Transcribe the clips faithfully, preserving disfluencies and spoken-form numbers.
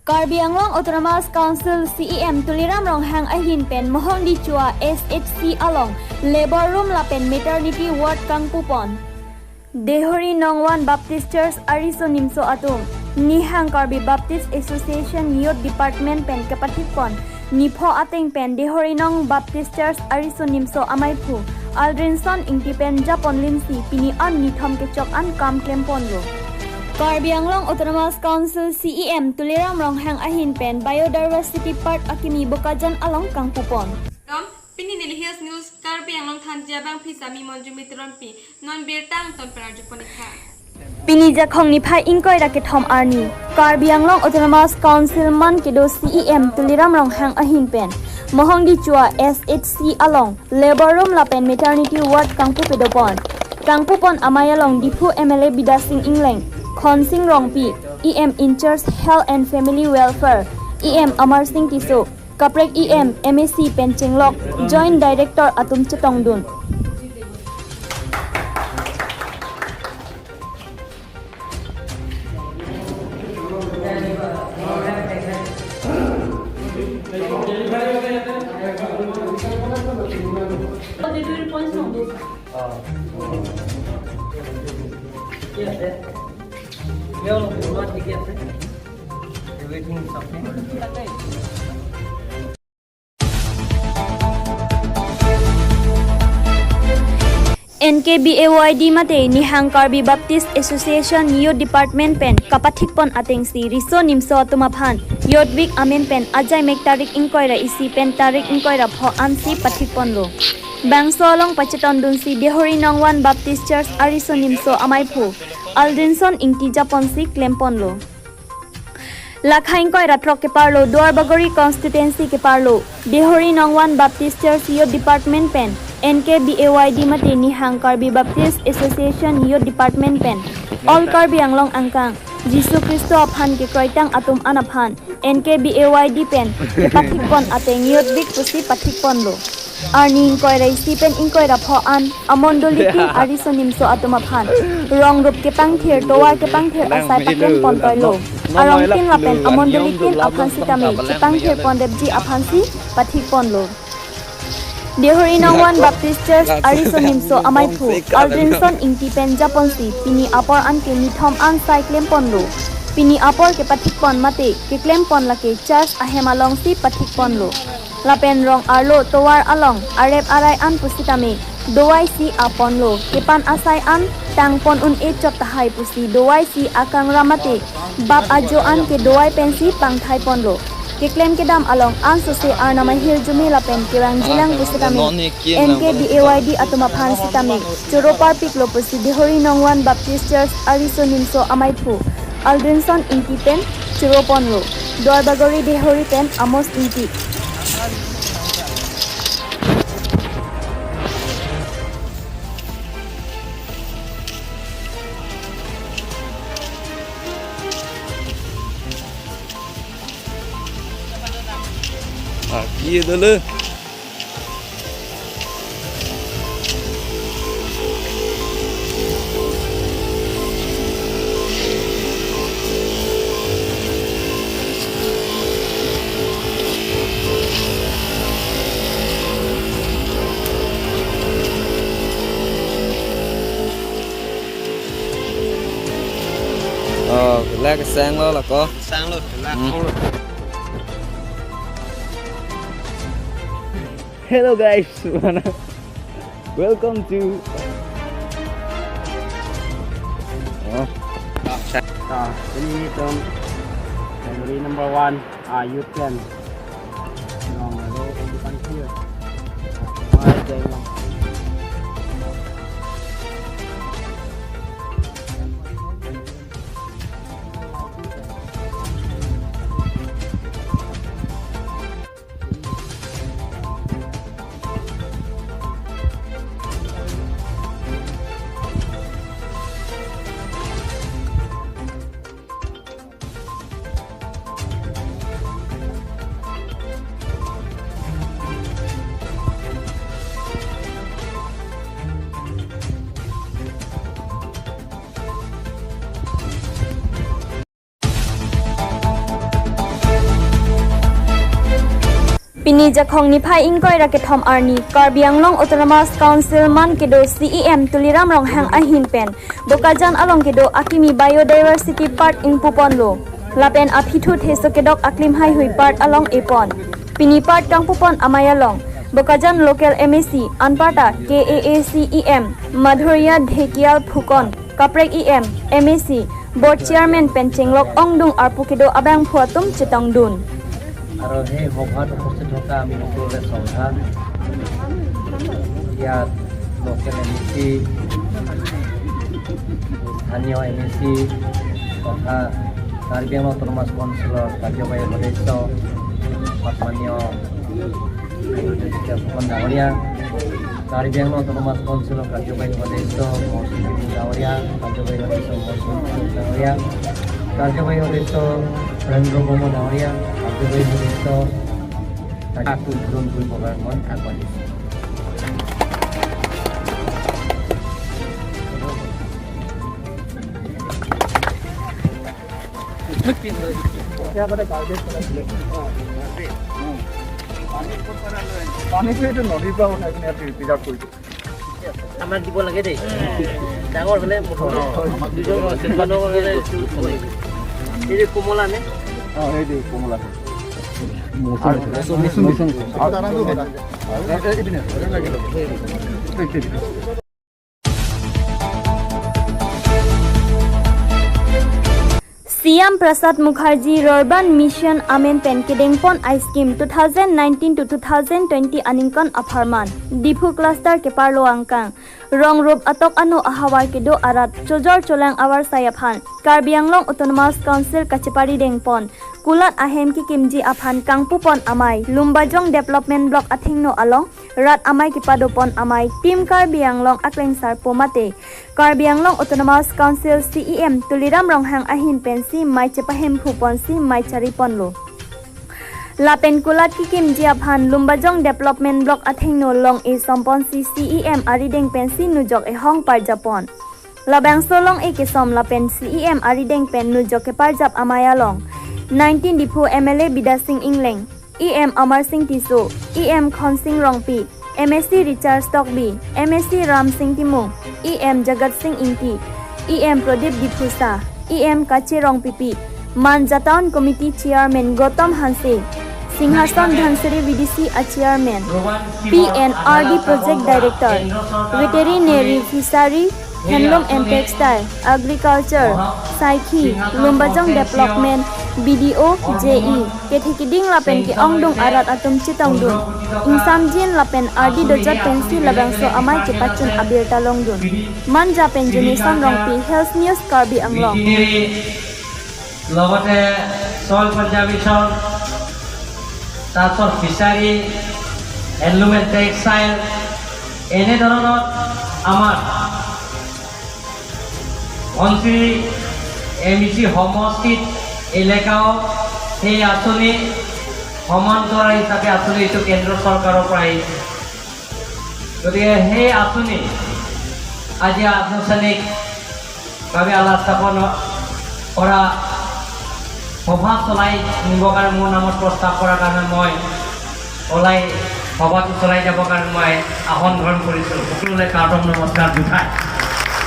Karbi Anglong Autonomous Council C E M Tuliram Ronghang ahin pen Mohongdichua S H C along labor room lapen maternity ward kangpupon. Dehori Nongwan Baptist Church ariso nimso atum, Nihang Karbi Baptist Association Youth Department pen kepathikpon nipho ateng pen Dehori Nong Baptist Church ariso nimso amaiphu Aldrinson Ingti pen japonlinsi pini an nithom kechok an kam klemponlo. Karbi Anglong Autonomous Council C E M Tuliram Ronghang ahin pen Biodiversity Park akimi Bokajan along kangpupon. Dom, pini neli Hills News Karbi Anglong thanji abangpi sami Monjumi Teronpi, non birta angton pen arjuponikha. Pini Jakhong niphai ingkoi ra kethom arni, Karbi Anglong Autonomous Council man kedo C E M Tuliram Ronghang ahin pen Mohongdichua S H C along labor room lapen maternity ward kangpupe dopon. Kangpupon amei along Diphu M L A Bidya Sing Engleng, Khonsing Rongpi, E M in charge Health and Family Welfare, E M Amar Sing Tisso, kaprek E M, M A C pen chenglok Joint Director atum chetongdun. Everything is okay. N K B A Y D mate Nihang Karbi Baptist Association Youth Department pen kapathikpon atengsi riso nimso atum aphan Youth Week amen pen ajaimek tarik ingkoi ra isi pen tarik ingkoi ra pho ansi pathikponlo. Bangso along pachetondunsi Dehori Nongwan Baptist Church ariso nimso amaiphu Aldrinson Ingti japonsi klemponlo. Lakha ingkoi ra throk keparlo Duarbagori constituency keparlo Dehori Nongwan Baptist Church Youth Department pen N K B A Y D mate Nihang Karbi Baptist Association Youth Department pen All Karbi Anglong angkang Jisu Khristo aphan kekroitang atum an aphan N K B A Y D pen kepathikpon ateng Youth Week pusi pathikponlo. Arni ingkoi ra isi pen ingkoi ra pho an amondoli tin ariso nimso atum aphan rong rup kepangthir tovar kepangthir asai paklempon toilo. Arong tin lapen amondoli tin aphan sitame chepangthirpon repji aphansi pathikponlo. Dehori Nongwan Baptist Church ariso nimso amaiphu Aldrinson Ingti pen japonsi pini apor anke nithom an sai klemponlo. Pini apor kepathikpon mate keklempon lake church ahem alongsi pathikponlo. Lapen rong arlo tovar along arep arai an pusitame dovai si aponlo, kepan asai an tangpon un-e chot tahai pusi dovai si akangra mate bap ajo an ke dovai pensi pangthaiponlo. Keklem kedam along ansose Arnam ahirjume lapen kevangjilang pusitame N K B A Y D atum aphan sitame choro parpiklo pusi Dehori Nongwan Baptist Church ariso nimso amaiphu Aldrinson Ingti pen choroponlo. Duarbagori Dehori pen Amos Ingti. Ah, iya dulu. Oh, kelak kesang lo lako. Sang lo, kelak. Hmm. Hello guys, welcome to, oh. Ah, ini tum, category number one, ah, youth camp. Nong aro, bukan here. Mai jeng. Pini Jakhong niphai ingkoi ra kethom arni Karbi Anglong Autonomous Council man kedo C E M Tuliram Ronghang ahin pen Bokajan along kedo akimi Biodiversity Park ingpuponlo. Lapen aphi thu theso kedok aklim haihui park along epon. Pini park kangpupon amei along Bokajan local M A C anparta K A A C E M Madhurya Dhekial Phukon, kaprek E M, M A C, board chairman pen chenglok ongdung arpu kedo abangphu atum chetongdun. আৰু সেই সভাত উপস্থিত থকা আমি সকলোৰে শ্ৰদ্ধা, ইয়াত local M A চি, স্থানীয় M A চি তথা কাৰ্বি আংলং অট'নমাছ কাউন্সিলৰ কাৰ্যবাহী সদস্য সন্মানীয় আয়ুৰ্বেদ ফুকন ডাঙৰীয়া, কাৰ্বি আংলং অট'নমাছ কাউন্সিলৰ কাৰ্যবাহী সদস্য মহৰ্ষি বিমল ডাঙৰীয়া, কাৰ্যবাহী সদস্য মহৰ্ষি বিমল ডাঙৰীয়া, কাৰ্যবাহী সদস্য সুৰেন্দ্ৰ ব্ৰহ্ম ডাঙৰীয়া, কাৰ্যবাহী সদস্য তাক উদ্বোধন কৰিবৰ কাৰণে মই আগবাঢ়িছোঁ। পানীটো এইটো নদীৰ পৰা উঠাই কিনে ইয়াত পিকআপ কৰিছে। আমাক দিব লাগে দেই। ডাঙৰ হ'লে দুজন মানুহ হ'লে এই যে কমলা নে? অ, এই যে কমলা। মৌচুমী। মৌচুমী। C M Prasad Mukherjee Rural Urban Mission amen pen kedengpon a-scheme two thousand nineteen to two thousand twenty aningkan apharman Diphu cluster keparlo angkang rongrup atok ano ahavar kedo arat chojor cholang avarsai aphan Karbi Anglong Autonomous Council kachepari dengpon kulat ahem kekimji aphan kangpupon amei Lumbajong Development Block athengno along rat amei kepadopon amei Team Karbi Anglong aklengsarpo mate Karbi Anglong Autonomous Council C E M Tuliram Ronghang ahin pensi mei chepahemphuponsi mei chariponlo. Lapen kulat kekimji aphan Lumbajong Development Block athengno long-e somponsi C E M arideng pensi nujok ehong parjapon. Labangso long-e kesom lapen C E M arideng pen nujok keparjap amei along nineteen Diphu M L A Bidya Sing Engleng, E M Amar Sing Tisso, E M Khonsing Rongpi, M A C Richard Tokbi, M A C Ram Sing Timung, E M Jagat Sing Ingti, E M Pradip Diphusa, E M Kache Rongpipi, Manja Town Committee Chairman Gautam Hanse, Singhason Dhansiri V D C a Chairman, P N R D Project Director, Veterinary, Fishery, Handloom and Textile, Agriculture, Saikhi, Lumbajong Development, B D O, J E, kethe keding lapen ke-ongdung arat atum chetongdun. Ingsamjin lapen ardi dojat pensi labangso amei kepachun abirta longdun. Manja pen Jonison Rongpi, Health News Karbi Anglong. Veterinary, লগতে Soil Conservation, তাৰপিছত Fishery, Handloom and Textile, এনেধৰণৰ আমাৰ Dhansiri M E চি সমষ্টিত এলেকাও সেই আঁচনি সমান্তৰাল হিচাপে আঁচনি এইটো কেন্দ্ৰ চৰকাৰৰ পৰা আহিছে। গতিকে সেই আঁচনি আজি আনুষ্ঠানিকভাৱে আলাপ স্থাপন কৰা সভা চলাই নিবৰ কাৰণে মোৰ নামত প্ৰস্তাৱ কৰাৰ কাৰণে মই ওলাই সভাটো চলাই যাবৰ কাৰণে মই আসন গ্ৰহণ কৰিছোঁ। সকলোলৈ কাৰ্তক নমস্কাৰ জনাই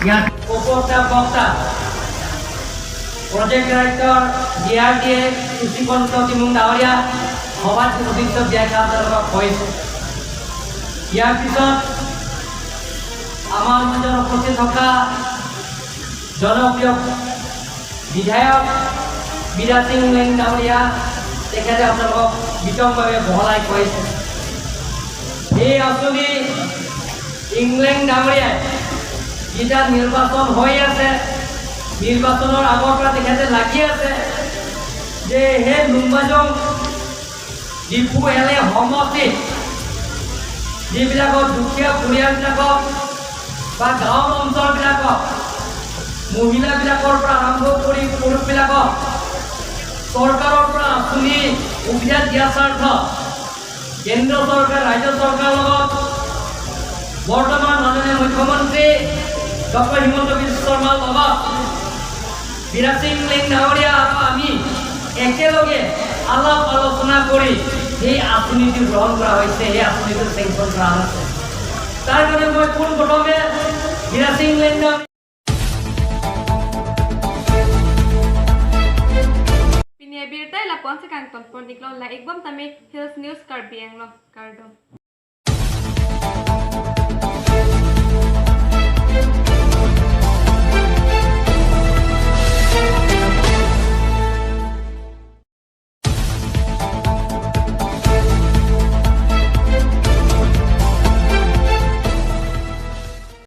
ইয়াত উপস্থিত বক্তা project director D R D A তুচিপন্ত তিমুং ডাঙৰীয়া সভাত উপস্থিত দিয়াৰ কাৰণে আপোনালোকক কৈছোঁ। ইয়াৰ পিছত আমাৰ মাজত উপস্থিত থকা জনপ্ৰিয় বিধায়ক বিদ্যা সিং ইংলেং ডাঙৰীয়া তেখেতে আপোনালোকক বিতংভাৱে বহলাই কৈছে। এই আঁচনি ইংলেং ডাঙৰীয়াই যেতিয়া নিৰ্বাচন হৈ আছে, নিৰ্বাচনৰ আগৰ পৰা তেখেতে লাগি আছে যে সেই লুম্বাজং ডিফু এল এ সমষ্টিত যিবিলাকৰ দুখীয়া পৰিয়ালবিলাকক বা গাঁও অঞ্চলবিলাকক মহিলাবিলাকৰ পৰা আৰম্ভ কৰি পুৰুষবিলাকক চৰকাৰৰ পৰা আঁচনি সুবিধা দিয়াৰ স্বাৰ্থত কেন্দ্ৰ চৰকাৰ, ৰাজ্য চৰকাৰৰ লগত বৰ্তমান মাননীয় মুখ্যমন্ত্ৰী ডক্টৰ হিমন্ত বিশ্ব শৰ্মাৰ লগত বিদ্যা সিং ইংলেং ডাঙৰীয়া আৰু আমি একেলগে আলাপ আলোচনা কৰি সেই আঁচনিটো গ্ৰহণ কৰা হৈছে, সেই আঁচনিটো চেংচন কৰা হৈছে। তাৰ কাৰণে মই পোনপ্ৰথমে বীৰা সিং লেংডাম Pini abirta lapu-an si kangton pon-iklo, la-ikbom tame Hills News Karbi Anglong, kardom.